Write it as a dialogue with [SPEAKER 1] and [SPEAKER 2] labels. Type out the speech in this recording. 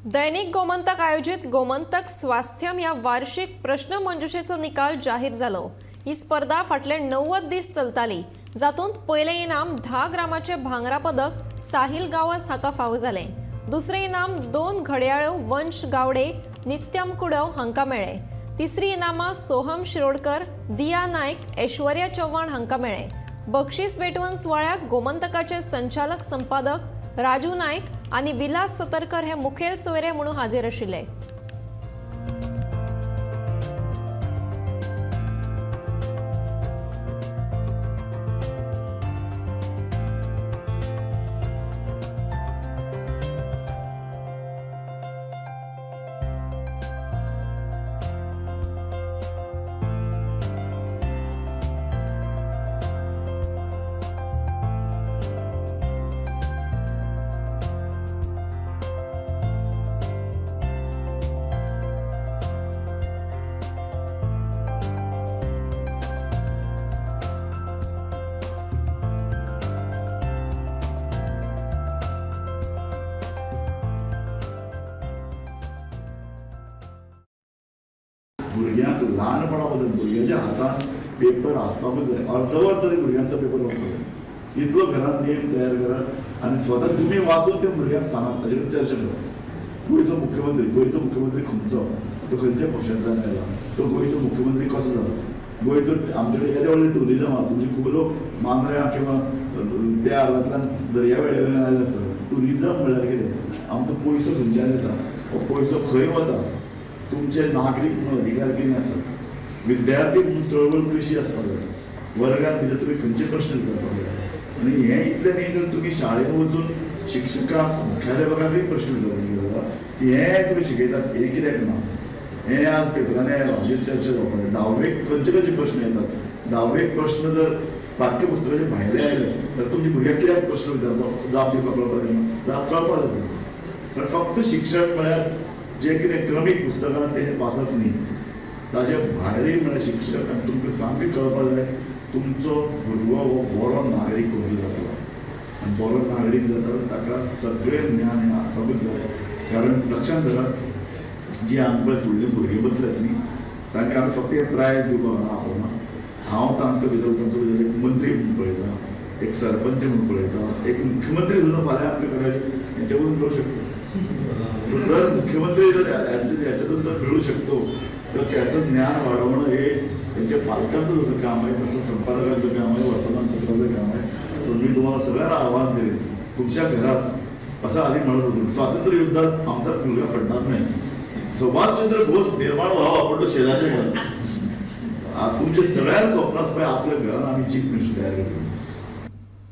[SPEAKER 1] दैनिक गोमंतक आयोजित गोमंतक स्वास्थ्यम ह्या वार्षिक प्रश्नमंजुषेचो निकाल जाहीर जालो. ही स्पर्धा फाटले 90 दीस चलताली, जातूंत पयलें इनाम 10 ग्रामाचे भांगरा पदक साहिल गांवस हाका फावो जालें. दुसरें इनाम 2 घडयाळ्यो वंश गावडे, नित्यम कुडव हांकां मेळ्ळें. तिसरी इनामां सोहम शिरोडकर, दिया नायक, ऐश्वर्या चव्हाण हांकां मेळ्ळें. बक्षीस भेटवण सुवाळ्याक गोमंतकाचे संचालक संपादक राजू नायक आनी विलास सतरकर हे मुखेल सोयरे म्हणून हाजीर आशिल्ले.
[SPEAKER 2] भुरग्यांक ल्हानपणा पासून भुरग्यांच्या हातान पेपर आसपाकूच जाय. अर्दवर तरी भुरग्यांचो पेपर वाचपाक जाय. इतलो घरांत नेम तयार करात आनी स्वता तुमी वाचून ते भुरग्यांक सांगात, ताचे कडेन चर्चा करात. गोंयचो मुख्यमंत्री, गोंयचो मुख्यमंत्री खंयचो, तो खंयच्या पक्षांतल्यान आयला, तो गोंयचो मुख्यमंत्री कसो जालो, गोंयचो आमचे कडेन येदे व्हडलें ट्युरिजम आसा, तुमचे खूब लोक मांद्र्यां किंवा त्या अर्दांतल्यान दर्या वेळे वयल्यान आयले आसतले. ट्युरिजम म्हणल्यार कितें, आमचो पयसो खंयच्यान येता, हो पयसो खंय वता, तुमचे नागरीक म्हणून अधिकार कितें आसा, विद्यार्थी म्हणून चळवळ कशी आसपाक जाय, वर्गान भितर तुमी खंयचे प्रश्न विचारपाक जाय. आनी हें इतलें न्ही तर तुमी शाळेंत वचून शिक्षकांक, मुख्याध्यापकांकूय प्रश्न विचारपाक जाता की हें तुमी शिकयतात हें कित्याक ना, हें आज पेपरांनी आयलां, हाजेर चर्चा जावपाक जाय. धावेक खंयचे खंयचे प्रश्न येतात, धावेक प्रश्न जर पाठ्यपुस्तकाचे भायले आयले तर तुमच्या भुरग्यांक कित्याक प्रश्न विचारपाक जाप दिवपाक कळपाक जायना, जाप कळपाक जाय तुमकां. कारण फक्त शिक्षण म्हळ्यार जे कितें क्रमीक पुस्तकां तें वाचप न्ही, ताजे भायरूय म्हळ्यार शिक्षक आनी तुमकां सामकें कळपाक जाय तुमचो भुरगो हो बरो नागरीक कसो जातलो. आनी बरो नागरीक जाता ताका सगळें ज्ञान हें आसपाकूच जाय. कारण लक्षांत धरात, जी आमकां फुडले भुरगे बसल्यात न्ही तांकां आमी फक्त एक प्रायज दिवपाक आपना. हांव तांकां भितर तांचो भितर एक मंत्री म्हणून पळयता, एक सरपंच म्हणून पळयता, एक मुख्यमंत्री सुद्दां फाल्यां आमकां कदाचित हेंच्या वरून मेळूं शकतो. जर मुख्यमंत्री जर ह्याच्यातून जर मिळू शकतो तर त्याचं ज्ञान वाढवणं हे त्यांच्या पालकांचं जसं काम आहे तसं संपादकांचं काम आहे, वर्तमानपत्राचं काम आहे. तर मी तुम्हाला सगळ्यांना आव्हान करेन, तुमच्या घरात असं आधी म्हणत होतो, स्वातंत्र्य युद्धात आमचा मुलगा पडणार नाही, सुभाषचंद्र बोस निर्माण व्हावा आपण तो शेजारच्या घरात. तुमच्या सगळ्या स्वप्नात पाहिजे आपल्या घरात आम्ही चीफ मिनिस्टर तयार करतो.